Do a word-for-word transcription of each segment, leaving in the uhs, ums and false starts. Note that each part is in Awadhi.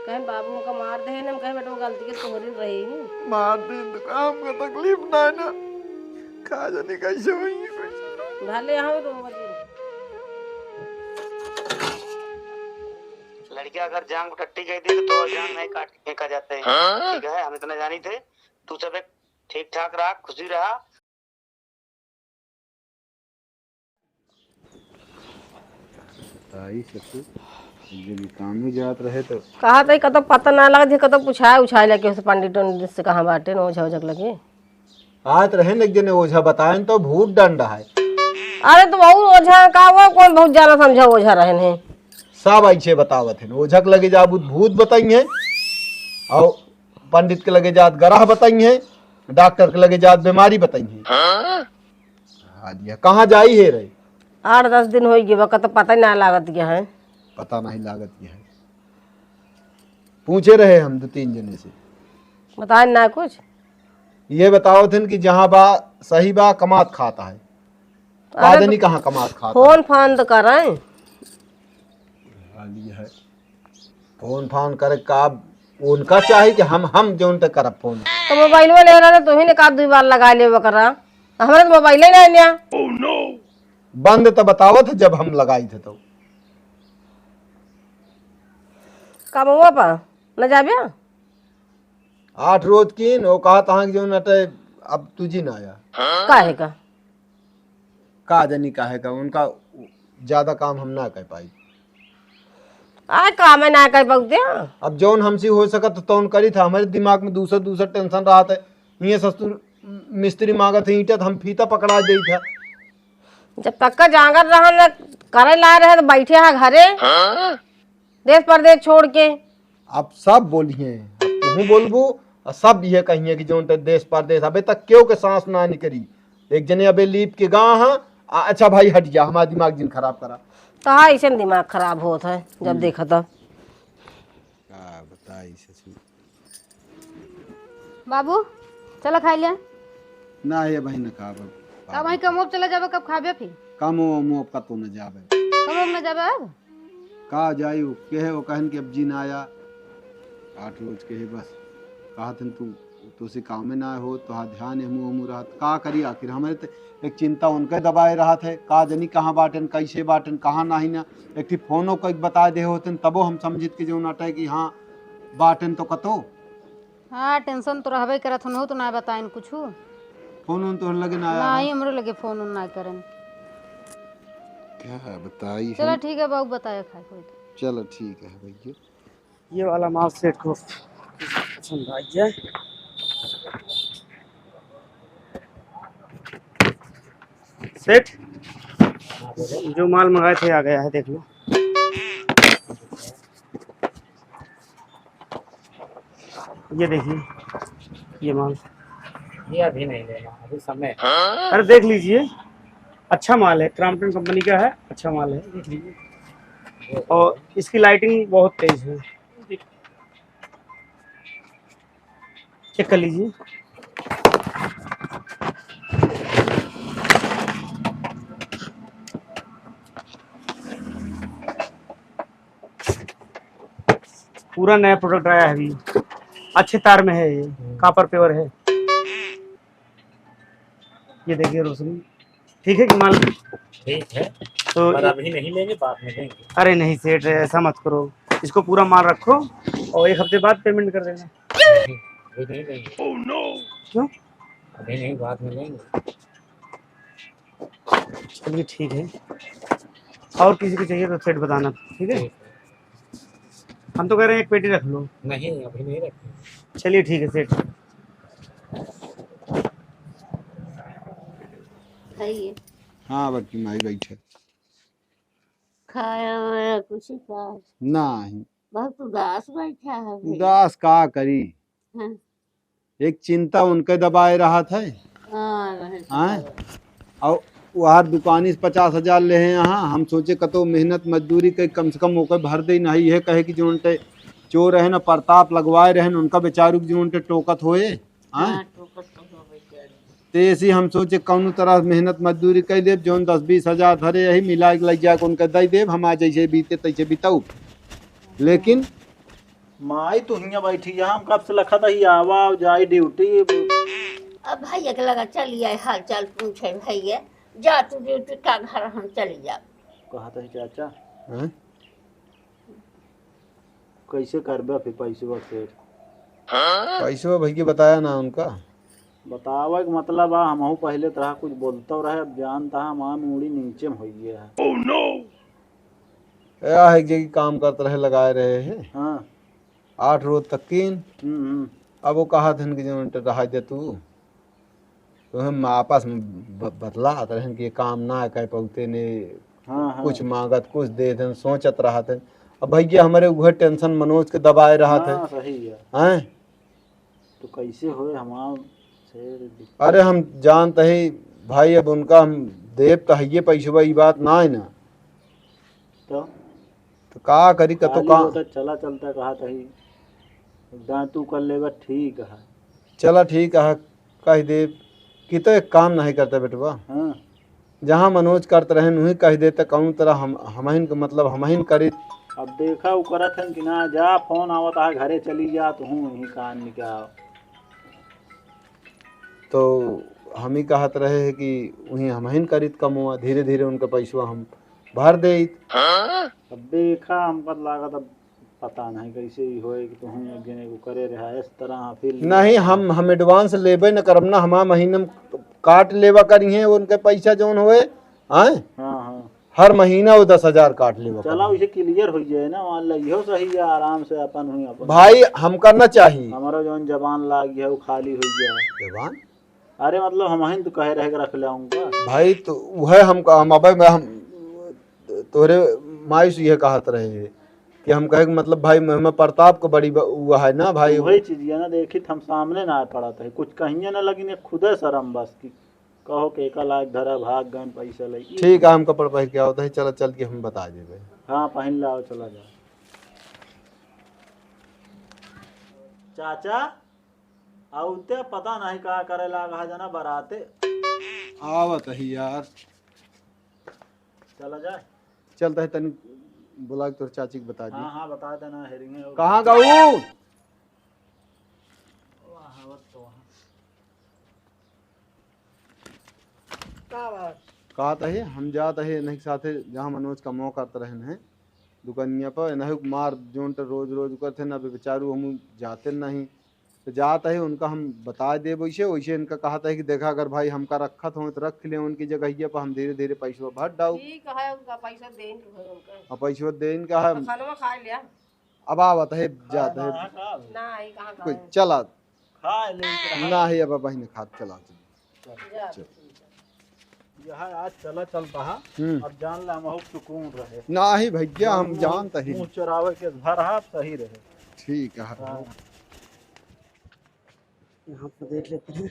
कहे बाबू हमका मार दे, हम कहे बेटा वो गलती के तोहरे रही। मार दे तो काम का तकलीफ ना है ना, का जाने कैसे होई कुछ। भले हम रो बजे। लड़किया अगर जांग को टट्टी कह दी तो, तो जांग नहीं काट के फेंका जाता है। हाँ? ठीक है, हम इतना जानी थे, तू सब एक ठीक ठाक रहा, खुशी रहा। बताई ससुर, जब ये काम ही जात रहे तो कहा तो कतौ पता ना लगत है, कतौ पूछाए उछाए लगे उस पंडित उंडित से कहाँ बाटे न ओझा ओझक लगे। आत रहे न एक जने ओझा बताए न तो भूत डंडा है। अरे तो वहू ओझा का, वो कौन बहुत जाना समझा ओझा रहन है। सब ऐसे बतावत है, ओझक लगे जाबू भूत बताई है और पंडित के लगे जात ग्रह बताई है, डॉक्टर के लगे जात बीमारी बताई है। हाँ? हाँ दिया, कहाँ जाई है रे? आठ दस दिन होइ गए, बका तो पता ही ना लागत गया है। पता नहीं लागत गया है। पूछे रहे हम दो तीन जने से। बताए ना कुछ। ये बताओ थे कि जहाँ बा सही बा, कमात खाता है। अरे आदमी तो कहाँ कमात खाता फोन है? फान तो करें। हाँ, ये है। फोन फान करे का उनका चाही कि हम, हम जौन ते करब फोन। तो मोबाइलवा ले रहा, तू ही ने का दुई बार लगा ले ओकरा। हमरे तो मोबाइल ही नहीं लिया। बंद तो बतावत है जब हम लगाई थे तो। कमवा पा न जाबे? आठ रोज की न, वो कहा तहाँ कि जौन अटे अब तुझी ना आया। काहे का? का जानी काहे का, उनका ज्यादा काम हम ना कर पाई। आ काम है ना कर पाते हैं। अब जौन हमसे हो सकत तौन करी था, हमारे दिमाग में दूसर दूसर टेंशन रहत है। ये ससुर मिस्त्री मांगत है ईंटा, तो हम फीता पकड़ा दे था। जब तक का जांगर रहन करे ला रहे तो बैठे हा घरे। हाँ? देश परदेश छोड़ के। अब सब बोलिए, अब तुहूँ बोलबू और सब ये कहिए कि जौन ते देश परदेश, अबे तक केहू के सांस ना निकली। एक जने अबे लीप के गा हाँ, आ, अच्छा भाई हट जा, हमारा दिमाग जिन खराब करा। तो हाँ, ऐसे न दिमाग खराब होत है जब हम्म। देखा तब। का बताई ससुर। बाबू, चला खाई ले। ना ये भाई ना खाब। अब वहीं कमोब चला जाबे, कब खाबे फिर? कमो अमो अब कतो न जाबे। कमोब न जाबे अब? का जाई, उ कहे, वो कहन कि अब जी ना आया। आठ रोज कहे बस। कहत हन तू, तो से काम में ना हो, तो हाँ ध्यान हमू हमू रहत। का करी आखिर, हमारे तो एक चिंता उनके दबाए रहत है, का जनी कहाँ बाटन, कैसे बाटन, कहाँ नाही ना। एक ठी फोनो कइके बता दे होतन, तबो हम समझित कि जौन अटे कि हाँ बाटन तो कतो। हाँ, टेंशन तो रहबे करत, उनहु तो ना बताइन कुछु। फोन उन तोहर लगे ना आया ना? ही हमरे लगे फोन उन ना करन। क्या बताई चला हम? ठीक है बाबू, बताया खाए कोई तो। चलो ठीक है भैया। ये वाला माल सेठ को पसंद आ गया। सेठ, जो माल मंगाए थे आ गया है, देख लो। ये देखिए, ये माल। ये अभी नहीं लेना, अभी समय है। अरे देख लीजिए, अच्छा माल है, क्रॉम्पटन कंपनी का है, अच्छा माल है, देख लीजिए। और इसकी लाइटिंग बहुत तेज है, चेक कर लीजिए। पूरा नया प्रोडक्ट आया है अभी, अच्छे तार में है ये, हम्म। कॉपर प्योर है। ये देखिए रोशनी, ठीक है कि माल? ठीक है, तो पर अभी नहीं लेंगे, बाद में लेंगे। अरे नहीं सेठ, ऐसा मत करो, इसको पूरा माल रखो और एक हफ्ते बाद पेमेंट कर देना। नहीं, अभी नहीं लेंगे। क्यों? अभी नहीं, बाद में लेंगे। चलिए ठीक है, और किसी को चाहिए तो सेठ बताना, ठीक है? ठीक है। हम तो कह रहे हैं एक पेटी रख लो। नहीं, अभी नहीं रखेंगे। चलिए ठीक है सेठ। खाइए। हाँ बड़की माई बैठे। खाया वाया कुछ का? नहीं। बहुत उदास बैठा है भाई। उदास का करी? हाँ। एक चिंता उनके दबाए रहत है। हाँ, रहे तो हाँ? और वहाँ दुकानी से पचास हजार ले हैं यहाँ, हम सोचे कतो मेहनत मजदूरी के कम से कम ओके भर दे, नहीं ये कहे कि जो उनटे चोर रहे ना, प्रताप लगवाए रहे ना, उनका बेचारू के जो उनटे टोकत होए, हाँ? हाँ, टोकत तो हो बेचारू। तो ऐसे हम सोचे कौनो तरह मेहनत मजदूरी कर देब, जौन दस बीस हजार धरे यही मिला के लग जाके उनका दे देब, हम आज जैसे बीते तैसे बिताऊ। लेकिन माई, तू हियाँ बैठी है, हम कब से लखत ही आवा जाई ड्यूटी। अब भैया के लगा चली आई, हाल चाल पूछे भैया, जा तू ड्यूटी का, घर हम चली जाब। कहत ही चाचा, हैं? कैसे करबे फिर पैसवा सेठ? पैसवा भैया बताया ना उनका। बतावे के मतलब आ, हमहू पहले तरह कुछ बोलतो रहे, अब जानता है हमार मूड़ी नीचे में होइए है। Oh no! या है एक जगह काम करत रहे, लगाए रहे हैं। हाँ। आठ रोज तक कीन। हम्म, हम्म। अब वो कहत हन कि जौन रहा दे तू, तो हम आपस में ब-, बतलात रहन कि ये काम ना कर पौते ने, हाँ, हाँ। कुछ मांगत, कुछ दे देन, सोचत रहत हैं। अब भैया हमरे उहे टेंशन मनोज के दबाए रहत है। हाँ, सही है। हैं? तो कैसे होए हमार शेर? अरे हम जानत ही भाई, अब उनका हम देब तो हइये पैसवा, ई बात ना है ना। तो? तो का करी, कतो खाली का होता चला चलता कहा तही, दांतू कर लेबा, ठीक है। चला ठीक है, कह देब कि तो एक काम नहीं करता बेटवा। हाँ। जहाँ मनोज करत रहन, वहीं कह देता, कौन तरह हम, हमहिन के मतलब हमहिन करी। अब देखा, उ करत हन कि ना, जा, फोन आवत है, घरे चली जा, तू हूँ यहीं कान निकाल। तो हम ही कहत रहे हैं कि वहीं हमहिन करीत कमुआ, धीरे धीरे उनका पैसवा हम भर देइत। अब देखा, हमका लागत अब पता नहीं कैसे ही होए कि तुहूँ एक जने को करे रहा इस तरह, फिर नहीं, हम, हम एडवांस लेबे न करब ना, हमार महीने में काट लेबा करिहें उनके पैसा जौन होए, आए? हाँ, हाँ। हर महीना वो दस हजार काट लेबा चला, करिहें। उसे क्लियर हो जाए ना, मान ला, इहो सही है, आराम से अपन हुई अपन। भाई, हमका ना चाहिए। हमारा जौन जबान लाग गया, वो खाली हो गया। जबान? अरे, मतलब, हमहिन तो कहे रहे के रख ले आऊंगा। भाई, तो वह हम, हम, अबे, मैं, हम, तोहरे माई से यह कहत रहे कि हम कहे कि मतलब, भाई, मैं, मैं प्रताप को बड़ी ब-, हुआ है ना, भाई। वही चीज है ना, देखी, हम सामने ना पड़त है, कुछ कहिए ना, लेकिन ये खुदे शर्म बस की कहो के एका लायक धरा, भाग गन पैसा ले। ठीक है, हम कपड़ पहन के आवत है, चला, चल के हम बता देबे। हाँ, पहन लाओ, चला जाओ। चाचा, आउते पता नहीं का करे लाग है जना बराते। आवत ही यार। चला जाए। चलता है तनी बुला के तोर चाची के बता दी। हाँ, हाँ, बता देना, हेरिंगे हो। कहाँ गऊ? वहाँ, वहाँ तो वहाँ। का बात? कहत है, हम जात है इन्हीं के साथे, जहाँ मनोज कमवा करत रहन है, दुकनिया पर, इन्हीं के मार जोन त रोज रोज करत है ना, बेचारू हम जाते नहीं। तो जात है, उनका हम बता देब वैसे, वैसे इनका कहत है कि देखा, अगर भाई हमका रखत हो तो रख ले उनकी जगहिया पर, हम धीरे धीरे पैसवा भर डाऊ। ठीक है, उनका पैसा देन के होई उनका। अब पैसवा देन का है। तो खानवा खा लिया। अब आवत है, जात है। ना, ये कहाँ कुछ खाए? चला। खा ले इनके ना है, अब बहिन खात चला। जा। चल। यह आज चला चलता है। हम्म। अब जान ला, हम सुकून रहे। ना ही भैया, हम मुँह, जानत ही। मुँह चोरावे के भर हाथ सही रहे। ठीक है। हाँ। यहाँ पे देख लेते हैं।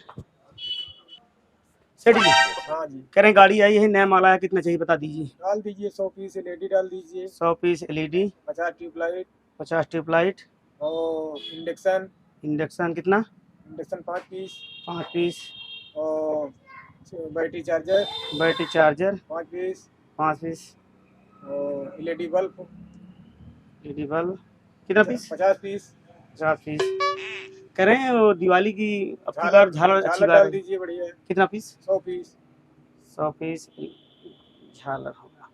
सेठ जी, हाँ जी। कह रहे हैं गाड़ी आई है, नया माल आया, कितना चाहिए बता दीजिए। डाल दीजिए, सौ पीस एलईडी डाल दीजिए। सौ पीस एलईडी। पचास ट्यूबलाइट। पचास ट्यूबलाइट। और इंडक्शन। इंडक्शन कितना? इंडक्शन पाँच पीस। पाँच पीस। और बैटरी चार्जर। बैटरी चार्जर। पाँच पीस। पाँच पीस। और एलईडी बल्ब। एलईडी बल्ब। कितना पीस? पचास पीस। पचास पीस। कह रहे हैं वो दिवाली की अब की झालर, बार झालर अच्छी झालर बार डाल है। दीजिए, बढ़िया है। कितना पीस? सौ पीस। सौ पीस झालर होगा।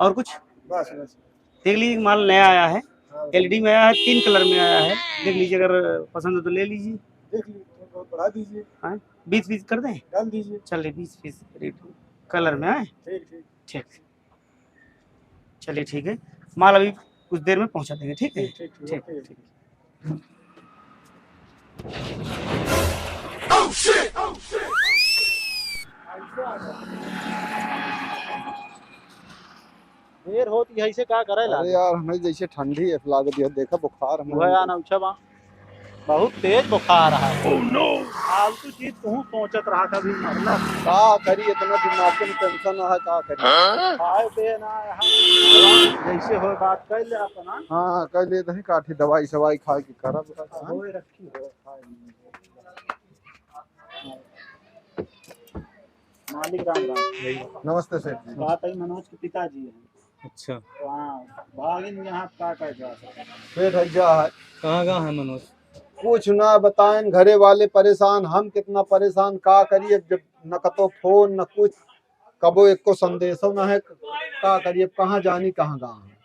और कुछ? बस, बस। देख लीजिए, माल नया आया है, हाँ। एलईडी में आया है, तीन कलर में आया है। देख लीजिए, अगर पसंद हो तो ले लीजिए। देख लीजिए, थोड़ा बहुत बढ़ा दीजिए। हाँ, बीस पीस कर दें? डाल दीजिए। चलिए, बीस पीस रेड कलर में आए। ठीक, ठीक। ठीक। चलिए, ठीक है, माल अभी कुछ देर में पहुंचा देंगे, ठीक है? ठीक, ठीक, ठीक, ठीक, ओके। ठीक। देर होत है, ऐसे का करे अरे लागे? यार, हमें जैसे ठंडी है लागत है, देखा बुखार हमें। वह यार, नौछा बा। बहुत तेज बुखार है। Oh no! फालतू चीज तू सोचत रहा कभी, मतलब। का करी, इतना दिमाग में टेंशन है, का करी? हाँ? खाए पे ना, यहाँ जैसे हो बात कर ले अपना। हाँ, हाँ, कर ले, तनी काठी दवाई सवाई खा के करब। होए रखी हो, खाए। मालिक राम राम। नमस्ते सेठ जी। बात है मनोज के पिताजी हैं। अच्छा। तो हाँ, भागिन यहाँ का कर जा सकते हैं। सेठ भैया है। कहाँ, कहाँ है मनोज? कुछ ना बताएन, घरे वाले परेशान, हम कितना परेशान, का करी अब, जब न कतो फोन, न कुछ, कबो एको संदेशो न है, का करी अब, कहाँ जानी, कहाँ गाँव है।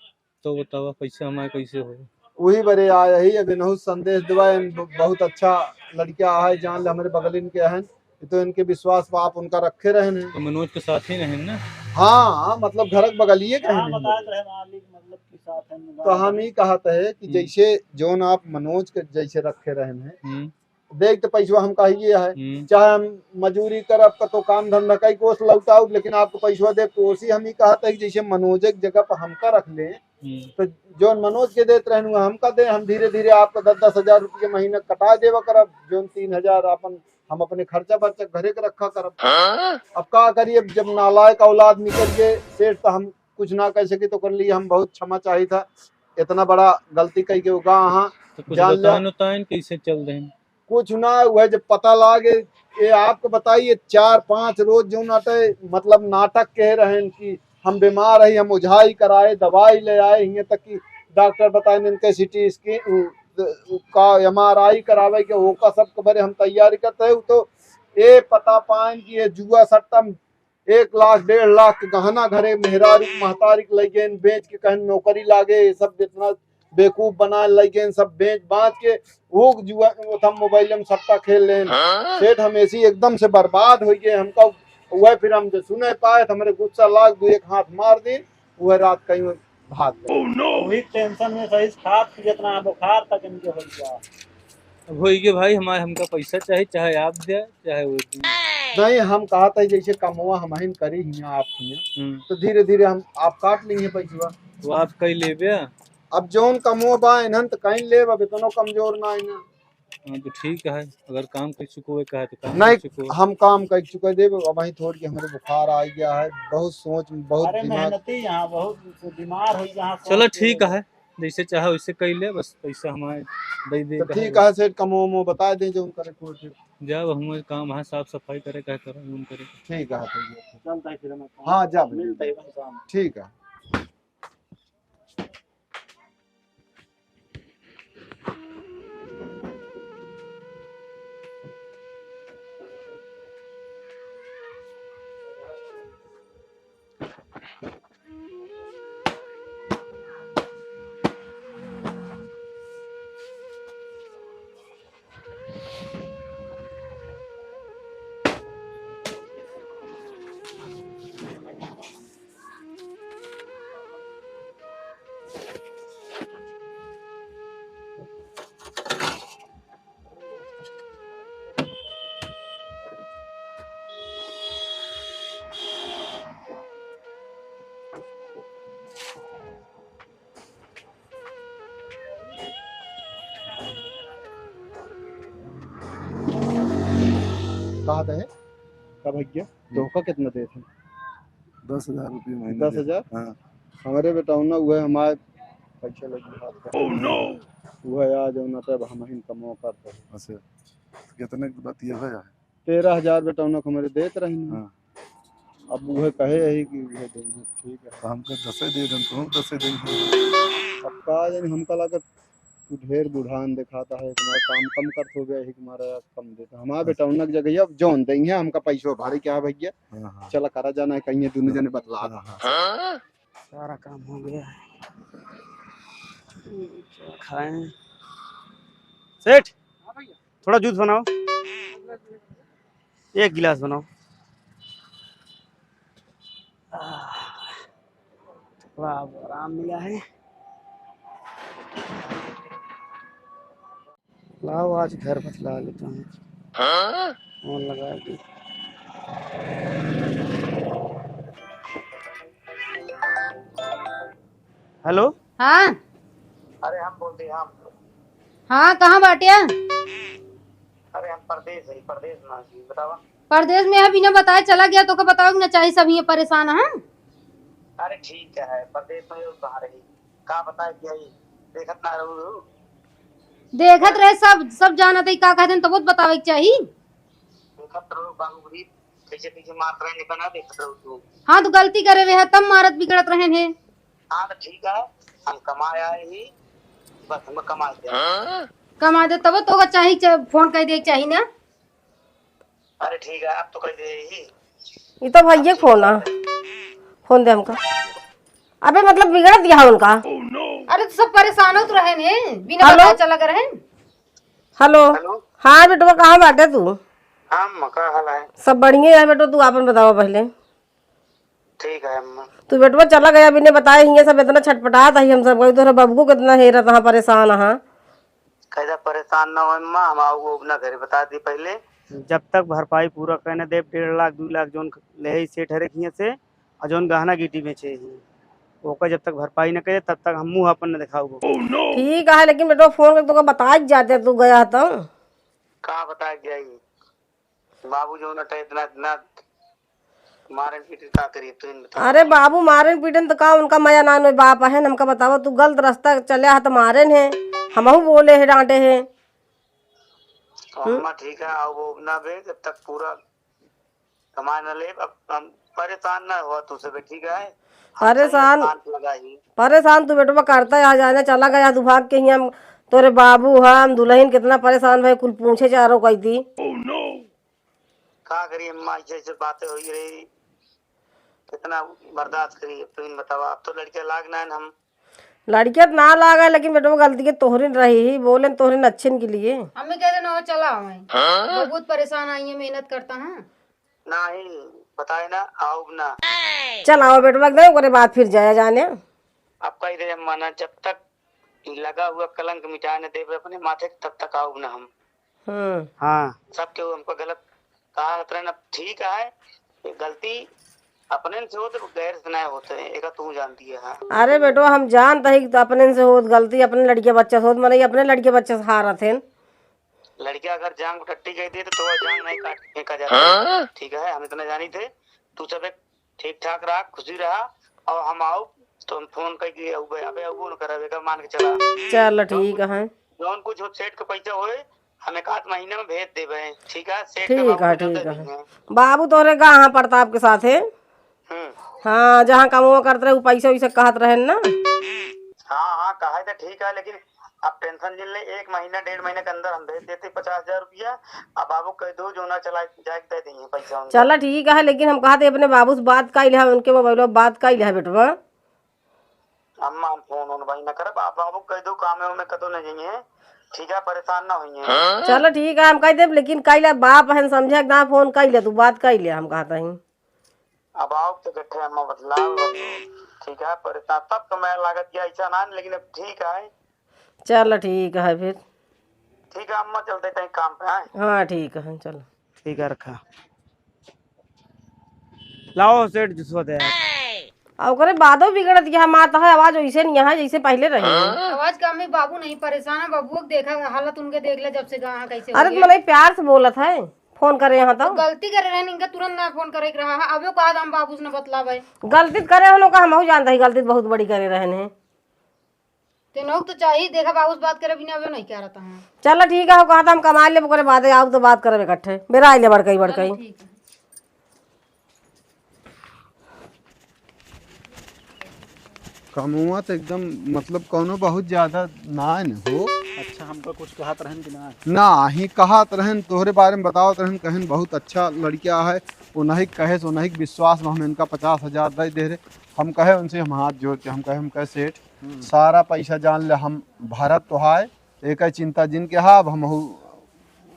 तो बतावा, पैसा हमारे कैसे होई? वही बरे आया ही, अब इनहू संदेश देवा, इन ब-, बहुत अच्छा लड़किया है, जान ले हमरे बगलिन के हैं, तो इनके विश्वास पर आप उनका रखे रहन हैं। तो मनोज के साथ ही रहन ना? हाँ, हाँ, मतलब घर के बगलिए के हाँ, हैं। बताए तो है मालिक, मतलब कि साथ है, तो हम ही कहत है कि हम्म। जैसे जोन आप मनोज के जैसे रखे रहन हैं, हम्म। देख तो पैसवा हम कहिए है, हम्म। चाहे हम मजूरी करब, कतो काम धंधा कई कोस लौटाउब, लेकिन आपको पैसवा देब, तो ओसी हम ही कहत है कि जैसे मनोज के जगह पर हमका रख लें, हम्म। तो जौन मनोज के देत रहन, वो हमका दे, हम धीरे धीरे आपका दस दस हजार रुपये महीना कटा देवा करब, जौन तीन हजार अपन, हम अपने खर्चा बर्चा घरे के रखा करब। हाँ? अब का करी, अब जब नालायक औलाद निकल गए सेठ, तो हम कुछ ना कह सके, तो कर लिए हम बहुत क्षमा चाहित है, इतना बड़ा गलती कई के उगा हाँ। तो कुछ जान ले। बताइन उताइन कैसे चल रहे हैं? कुछ ना, वह जब पता लागे, ये आपको बताइए, चार पाँच रोज जो नाटे, मतलब नाटक कह रहे हैं कि हम बीमार है, हम ओझाई कराए, दवाई ले आए, हियाँ तक कि डॉक्टर बताए इनके सीटी स्कैन, उ, उ, का एमआरआई करावे के, ओका सब के बारे हम तैयारी करते हैं। तो ये पता पाएन कि ये जुआ सट्टा एक लाख डेढ़ लाख के गहना घरे मेहरारू के महतारी के लइगेन, बेच के कहन नौकरी लागे, ये सब जितना बेवकूफ बनाए लइगेन, सब बेच बाच के वो जुआ, वो था मोबाइल में सट्टा खेल लेन। हाँ? सेठ हमेसी एकदम से बर्बाद होइ गए। हमका वह फिर हम जो सुने पाए तो हमरे गुस्सा लाग दो एक हाथ मार दी, वह रात कहीं भाग गए। Oh no! वही टेंशन में सही खात जितना बुखार तक इनके हो गया। अब होई के भाई, हमारे, हमका पैसा चाही, चाहे आप दे, चाहे वो दे। नहीं, हम कहत है जैसे कमवा हमहिन करी हियाँ आप हियाँ, हम्म। तो धीरे धीरे हम आप काट लेंगे पैसवा। वो आप कई लेबे? अब जौन कमवा बा इन्हन तो कहीं लेब, अब इतनो कमजोर ना है ना। हाँ, तो ठीक है, अगर काम कर चुको है, कहा तो काम नहीं, कर चुको है। हम काम कर चुके देब, अब वहीं थोड़ के हमरे बुखार आ गया है, बहुत सोच, बहुत अरे दिमाग। मेहनती यहाँ बहुत बीमार हो यहाँ, चलो सोच के ठीक है, जैसे चाहे वैसे कई ले, बस पैसा हमारे दे दे, तो कहे ठीक बस। है सेठ, कमो वमो बता दे जो करे को फिर। जाओ, हम काम है, साफ सफाई करे, क्या करे, हम करे। ठीक है भैया। चलता है फिर हम। हाँ, जा भैया। मिलता है भाई शाम। ठीक है। कहा था है? का भैया? हम्म। तोहका कितना देत है? दस हजार रुपये महीना दस हजार? देत है। हाँ। हमारे बेटौना हुए हमारे पैसा लगी हाथ का। Oh no! हुए आज उन्हें तब हम ही कमो करते हैं। अच्छा। कितने की बात ये है? तेरह हजार बेटौना को हमारे देत रही ना। हाँ। अब वह कहे यही कि वह देंगे, ठीक है। तो हमको दसे दे दें, तुम दसे देंगे। अब का जाने, हमका लागत तू ढेर बुढ़ान दिखाता है, तुम्हारा काम कम करत हो गया, यही तुम्हारा कम देता। हमारा हाँ। बेटौना की जगह अब जौन देंगे, हमका पैसो भारी क्या भैया? हाँ, हाँ। चला करा जाना है, कहीं दोनों हाँ। जने बतला हाँ, हाँ। सारा काम हो गया है। क्या खाएं? सेठ, हाँ भैया। थोड़ा जूस बनाओ, एक गिलास बनाओ। आह, थोड़ा अब आराम मिला है। लाओ, आज घर बतला लेता हूँ। हाँ? फोन लगा के। हेलो? हाँ। अरे हम बोल रहे हैं, हम। हाँ, कहाँ बाटिया? अरे हम परदेस है, परदेस में हैं, बतावा। परदेस में है, बिना बताए चला गया, तोका बतावे के ना चाही, सब हियाँ परेशान हैं। अरे ठीक है, परदेस में हो कहाँ रही, का बताए कि आई, देखत ना रहू। देखत रहे सब, सब जानत है, का कहते हैं, तबो तो बतावे के चाही। देखत रहू बाबू गरीब, कैसे कैसे मारत रहे, निकल ना देखत रहू तू। हाँ, तो गलती करे हुए है, तब मारत बिगड़त रहे हैं। हाँ, तो ठीक है, हम कमाए आए ही, बस हम कमाए दे। कमा दे तब तो चाही, च-, फोन कर दे चाही ना। अरे ठीक है, अब तो कर दे ही। ये तो भैया के फोन है, फोन दे हमका। अबे मतलब बिगड़त गया उनका। अरे तो सब परेशान होत रहे ने, बिना हेलो? पता चला रहे। हेलो। हेलो। हाँ बेटवा, कहाँ बाटे तू? हाँ अम्मा, का हाल है? सब बढ़िया है बेटवा, तू आपन बतावा पहले। ठीक है अम्मा। तू बेटवा चला गया बिना बताए, हियाँ सब इतना छटपटात है, हम सब कही तोहरे बबुओ कितना हेरत हाँ, परेशान हाँ। कैसा परेशान ना हो अम्मा, हम आओ वो अपना घरे बता दी पहले। जब तक भरपाई पूरा करने देब, डेढ़ लाख, दू लाख जोन ले ही सेठ हरे हियाँ से, और जौन गहना गिट्टी बेचे ही, ओकर जब तक भरपाई न करे, तब तक हम मुंह अपन न दिखाऊ। ठीक है, लेकिन बेटवा फोन करके तोका बता ही जाते, तू गया तो। का बता गया ही? बाबू जो ना इतना, इतना मारन पीटन का करिए, तू ही बता। अरे बाबू मारन पीटन तो का, उनका मया ना नोए बाप है, हमका बतावा, तू गलत रास्ता चले है तो मारे है, हमहू बोले है, डांटे है। तो हम्म। अम्मा ठीक है, आओ वो ना बे, जब तक पूरा कमाए न लेब, अब हम परेशान ना हुआ तू सबे, ठीक है? हम परेशान, सही शांत लगा ही। परेशान तू बेटवा करता है, जाने चला गया तू भाग के हियाँ, हम तोरे बाबू हम दुल्हन कितना परेशान भए, कुल पूछे चारो कई दी। का करी अम्मा, ऐसे ऐसे बातें होई रही, कितना बर्दाश्त करी, अब तुम बतावा, अब तो लड़के लाग ना हम। लड़किया तो ना लागा, लेकिन बेटवा गलती के तोहरे न रही ही, बोले न तोहरे न अच्छे न के लिए। अम्मी कहते ना हो चला हमें। हाँ? बहुत परेशान आई है, मेहनत करता है। नहीं, बताए ना, आओ ना। चल आओ बेटवा, एकदम ओकरे बाद फिर जाया जाने। अब कही दे अम्मा ना, जब तक लगा हुआ कलंक मिटाए न देवे अपने माथे, तब तक आओ ना हम। हम्म। हाँ। सब केहू हमको गलत कहा रहत रहे ना, ठीक है, ये गलती अपने से होत, गैर से नहीं होते, एका तू जानती है। हाँ। अरे बेटवा, हम जानत ही कि तो अपने से होत गलती, अपने लड़के बच्चे से होत, मनई अपने लड़के बच्चे से हारत हैं। लड़किया अगर जांग टट्टी कह दिए तो तोर जांग नहीं काट फेंका जाता है। हाँ? ठीक है, हम इतना जानी थे, तू सब एक ठीक ठाक रहा, खुशी रहा, और हम आओ तो हम फोन करके अबे अबे अबो न करबे का मान के चला। चल ठीक है। जौन कुछ हो सेठ के पैसा होए, हम एक आध महीने में भेज देबे, ठीक है? सेठ के ठीक बाबू है, पैसा ठीक दे है। देंगे। बाबू तोहरे गा हाँ प्रताप के साथ है। हम्म। हाँ, जहाँ कमवा करत रहे, उ पैसा वैसा कहत रहे ना। हाँ, हाँ, कहे तो ठीक है, लेकिन अब टेंशन जिन ले, एक महीना, डेढ़ महीने के अंदर हम भेज देते पचास हजार रुपया। अब बाबू कह दो, जो ना चला जाए, दे देंगे पैसा उनका। चला ठीक है, लेकिन हम कहते अपने बाबू से बात कइ लिहा, उनके मोबाइल में बात कइ लिहा बेटवा। अम्मा, हम फोन उन भाई ना करब, आप बाबू कह दो, काम में कतो नहीं जाइए, ठीक है, परेशान ना होइए। चला ठीक है, हम कह देब, लेकिन कइ लिहा, बाप हन समझे, एकदम फोन कइ लिहा, तू बात कइ लिहा, हम कहत ही। अब आओ तो गट्ठे अम्मा बतलाओ, ठीक है, परेशान तब तो मैं लागत गया ऐसा ना, लेकिन अब ठीक है। चल ठीक है फिर। ठीक है अम्मा, चलते कहीं काम पे आए। हाँ ठीक है, चल। ठीक है, रखा। लाओ सेठ जूसवा दे। आ ओकरे बादो बिगड़त गया, मात है आवाज वैसे नहीं है जैसे पहले रहे। आवाज का में बाबू नहीं परेशान है, बाबू के देखा हालत उनके देख ले जब से कहाँ कैसे हो अरे गया। मनई प्यार से बोलत है। फोन करे यहाँ तो। गलती करे रहे, इनका तुरंत ना फोन करे के रहा है। अबे कहा हम बाबू से न बतलावे। गलती तो करे हन, ओका हमहू जानत ही, गलती तो बहुत बड़ी करे रहन है। ते नौक तो चाहिए, देखा बाबू से बात करे बिना अबे नहीं क्या रहता है। चल ठीक है, कहा था हम कमा लेब, ओकरे बाद आओ तो बात करब इकट्ठे। बेरा आइले बड़कई, बड़कई। चल ठीक है। कमवा तो एकदम, मतलब, कौनो बहुत ज्यादा ना है न हो। अच्छा, हमका कुछ कहत रहन कि ना? ना, ही कहत रहन, तोहरे बारे में बतावत रहन, कहन बहुत अच्छा लड़किया है, उन्हीं कहे से, उन्हीं के विश्वास में हम इनका पचास हजार दे दे रहे। हम कहे उनसे, हम हाथ जोड़ के, हम कहे, हम कहे, "सेठ, हम्म। सारा पैसा जान ले, हम भरत तो है, एक चिंता जिन के हा, अब हम हु-,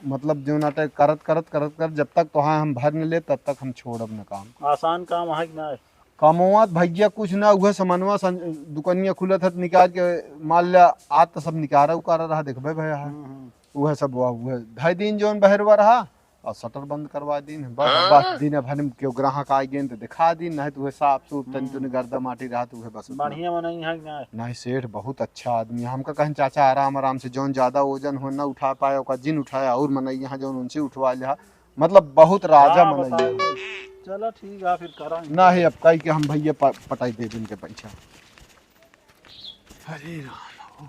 मतलब, जो नाटक करत, करत, करत, करत, जब तक तो है हम भर न ले, तब तक हम छोड़ब न काम।" आसान काम है कि ना? कमवा त भैया कुछ ना, उहे समनवा सन-, दुकनिया खुलत है, निकाल के माल ले, आज तो सब निकारा उकारा रहा, देखबे भैया है। हम्म, हम्म। उहे सब हुआ, उहे ढाई दिन जौन बहरवा रहा, और शटर बंद करवा दीन। बस, हाँ? बस दिन भर में केहू ग्राहक आ गए तो दिखा दीन, नहीं तो उहे साफ सूफ, तनी, हम्म। तनी गर्दा माटी रहा तो उहे बस उतना। बढ़िया मनई है कि ना? नहीं सेठ, बहुत अच्छा आदमी है। हमका कहन चाचा आराम आराम से, जौन ज्यादा वजन हो ना उठा पाए, ओका जिन उठाया, और मनई यहाँ जौन उनसे उठवा लिया, मतलब, बहुत राजा हाँ, मनई बताओ है। तो। चलो, ठीक है, फिर करेंगे। ना है, अब कई के हम भैया प-, पटाई दे दिन के पैसा। अरे राम हो।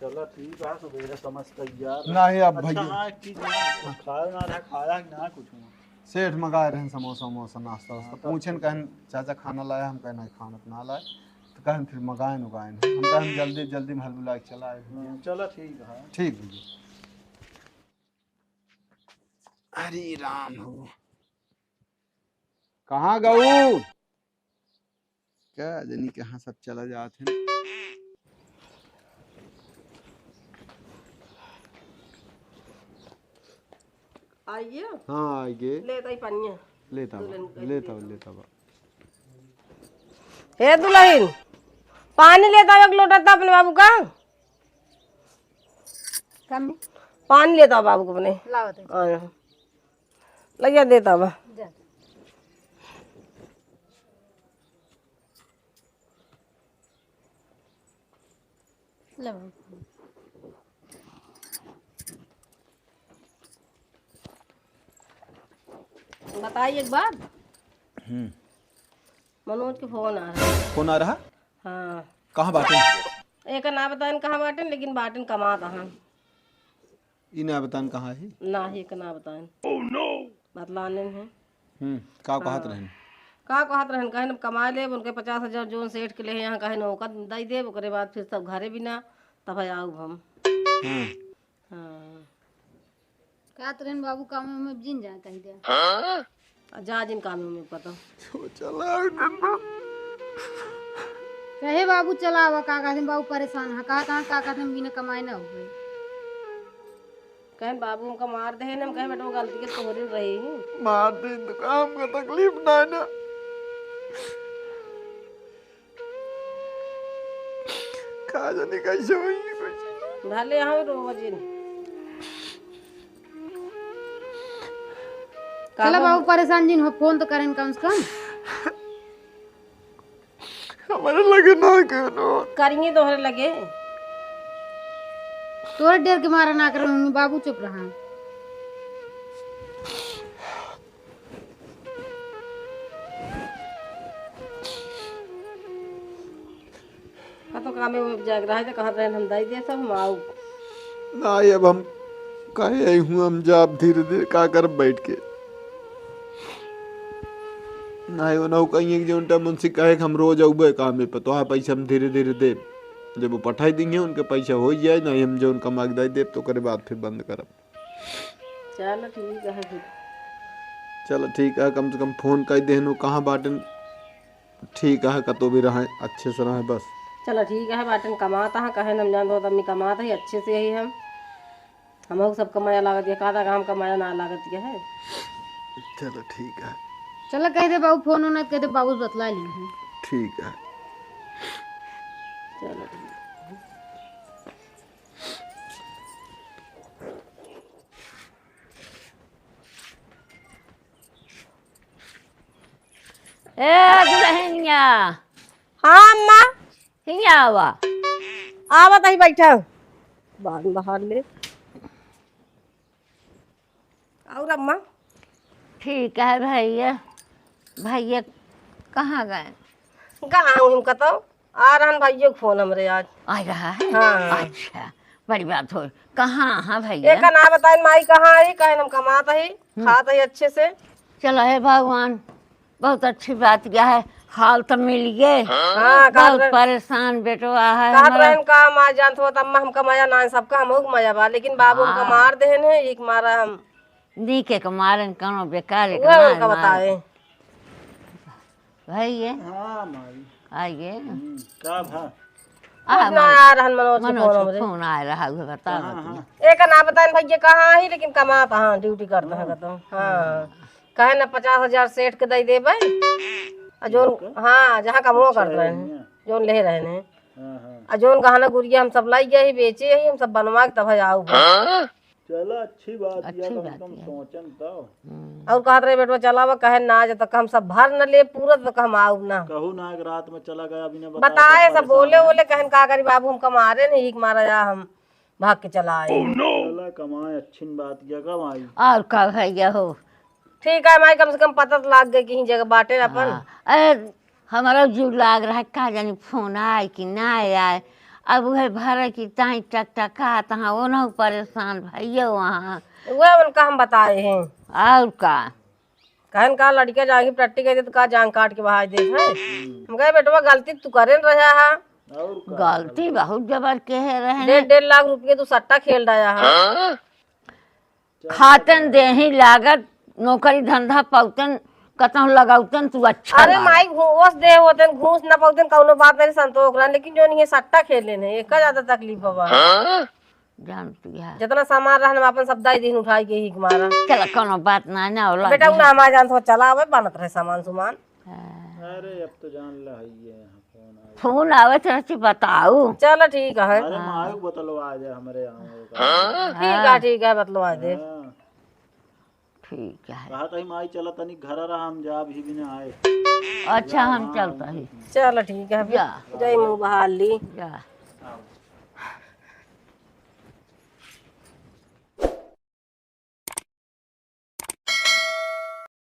चलो, ठीक है, सुबेरे समझ तैयार। ना है, अब अच्छा, भैया। हाँ, एक चीज है, खाया ना रहा, खाया कि ना कुछ? सेठ मंगाए रहन समोसा वमोसा, नाश्ता वास्ता। हाँ, तब पूछन ठीक। कहन, "चाचा, खाना लाया?" हम कहन, "नहीं, खाना तो ना लाए।" तो कहन फिर मगायन उगायन। हम कहन जल्दी, जल्दी में हल बुला के चला आए। हाँ, चला ठीक है। ठीक भैया। हरे राम हो। कहाँ गऊ? का जनी कहाँ सब चला जात है। आइए। हाँ, आइए। ले ताई पानिया। लेता बा, दुल्हन के लेता बा, लिए। लेता बा। हे दुल्हन, पानी लेता एक लोटा त अपने बाबू का। कम। पानी लेता बाबू को अपने। लावत है। हाँ। लगिया देता बा। जा। ले बाबू। बताई एक बात। हम्म। मनोज के फोन आ रहा। फोन आ रहा? हाँ। कहाँ बाटे? एक ना बताइन कहाँ बाटे, लेकिन बाटे कमात हैं। ई ना बताइन कहाँ है? ना ही, एक ना बताइन। बतलाने हैं। हम्म, का कहत हाँ। रहन? का कहत रहन? कहन, "अब कमा लेब, उनके पचास हजार जोन सेठ के लेहे हैं, कहन, ओकर दई देब, ओकरे बाद फिर सब घरे बिना, तब आउब हम।" हम्म। हाँ। कहत रहन, "बाबू, कामे में जिन जा," कहि दे। आ जा जिन कामे में पता। चला, कहे, "बाबू, चला आवा, का कहत हैं, बाबू परेशान है, का, का, का कहत हैं, बिना कमाए ना हुए।" कहन, "बाबू, हमका मार दे, हम कहे, बेटा, वो गलती के तोहरे रही ही।" मार दे तो काम का तकलीफ ना है ना। का जाने कैसे होई, कैसे ना। भले हम रोवजिन। चला बाबू, परेशान जिन हो, फोन तो करें कम से कम। हमारे लगे ना करो। करेंगे तोहरे लगे। तोहरे डर के मारा ना करो, मम्मी, बाबू चुप रहा। कतो कामे में जाग रहा है तो कहत रहन हम दई दे सब, हम आउब। ना, ये अब हम कहे आई हूँ, हम जाब धीरे धीरे, का करब बैठ के। ना, ये ना कहिए कि जौन टाइम उनसे कहे कि हम रोज अउबे कामे पर, तो हाँ पैसा हम धीरे धीरे देब। जब वो पठाई देंगे उनके पैसा हो जाए, ना ही हम जौन कमा के दई देब तो ओकरे बाद फिर बंद करब। चल ठीक है फिर। चल ठीक है, कम से कम फोन कइ देहनु, कहाँ बाटेन? ठीक है, कतो भी रहें, अच्छे से रहें बस। चल ठीक है, बाटेन कमात हैं, कहे न हम जानत हो, तब कमात है अच्छे से ही हम। हमहू सब कमाया लागत है, का काम कमाया ना लागत है। चल ठीक है। चल कह दे बाबू, फोन होना कह दे बाबू बतला ली। ठीक है। चल ठीक है। ए दुल्हनिया। हाँ अम्मा। हियाँ आवा। आवा तही बैठा। बान बहार ले। और अम्मा? ठीक है भैया। भैया कहाँ गए? कहाँ हूँ हम कतो? आ रहन भैया के फोन हमरे आज। आ रहा है? हाँ। अच्छा, बड़ी बात हो। कहाँ है भैया? एका ना बताइन माई कहाँ है, कहे हम कमात ही, हम्म। खात ही अच्छे से। चलो हे भगवान, बहुत अच्छी बात क्या है, हाल तो मिल गए। हाँ, बहुत परेशान बेटवा है कहत हमारा। रहन का माँ जानत हो, तब हम कमाया ना, सबका हमहू कमाया बा, लेकिन बाबू हमका हाँ। मार देहन है, एक मारा हम नीके के मारन कौनो बेकार के वह मार उनका मार बताए। के। भैया। हाँ, माई। आइए। हम्म, का भा? आ, कुछ ना हमारे आ रहन मनोज के मनोज फोन के हमरे। फोन आ रहा है, बताओ हाँ, तुम। हाँ। एक ना बताइन भैया कहाँ है, लेकिन कमात हाँ, ड्यूटी करता है हाँ। कतो। हाँ। कहे ना पचास हजार सेठ के दई देबे। आ जोन, ठीक है। हाँ, जहाँ कमवा अच्छा करत है, रहे हैं, हाँ। जोन ले रहे हैं। हाँ, हाँ। आ जोन गहना गुरिया हम सब लाई गए ही, बेचे ही, हम सब बनवा के तब आउब। हाँ? चला, अच्छी बात अच्छी या, कम से बात कम या। सोचन तो। हम्म। और कहत रहे, "बेटवा, चला बा," कहे, "ना, जब तक हम सब भर न ले पूरा, तब तक हम आउब ना।" कहू ना, एक रात में चला गया, बिना बताए बताए, सब परेशान बोले, है। बोले, कहन, "का करी बाबू, हम कमारे नहीं, एक मारा जा, हम भाग के चला आए।" चला, कमाए, अच्छी बात या, कमाई। और का भैया हो? ठीक है माई, कम से कम पता तो लाग गए, कहीं जगह बाटे अपन। हाँ। ए, हमारा जीव लाग रहा है, का जानी फोन आए कि ना आए। अब वह भरे की ताई टकटका, तहाँ ओनहु परेशान भैया वहाँ। वह उनका हम बताए हैं। और का? कहन का लड़िका जांगी टट्टी कइ दे तो का जांग काट के बहाय देत है। हम कहे, "बेटवा, गलती तू करेन रहा है।" और का? गलती बहुत जबर के है रहे। डेढ़, डेढ़ लाख रुपये तू सट्टा खेल डाया है। खातन देही लागत, नौकरी धंधा पौतन, कतहु लगौतन तू अच्छा अरे लागत। माई, घूस दे होतन, घूस न पौतन, कौनो बात नहीं संतोष रहा, लेकिन जो नहीं सट्टा खेले ने, एका ज्यादा तकलीफ बा। जानती है। जितना सामान रहन, हम अपन सब दाई दीन उठाई के ही मारा। चला, कौनो बात ना, ना होला। बेटा, उ ना हमारे जान तो चला आवे, बनत रहे सामान सुमान। हाँ। अरे, अब तो जान ला है ये यहाँ फोन आवे। फोन आवे तो रहती बताऊ। चलो, ठीक है। अरे, मायू बतलवा दे हमरे यहाँ का। ठीक है, ठीक है, बतलवा दे। हाँ। ठीक है। कहा तही माई चला तनी घर रहा, हम जा अभी भी ना आए। अच्छा, हम चलता ही। चलो, ठीक है, जा। जय मुँह बहार ली। जा।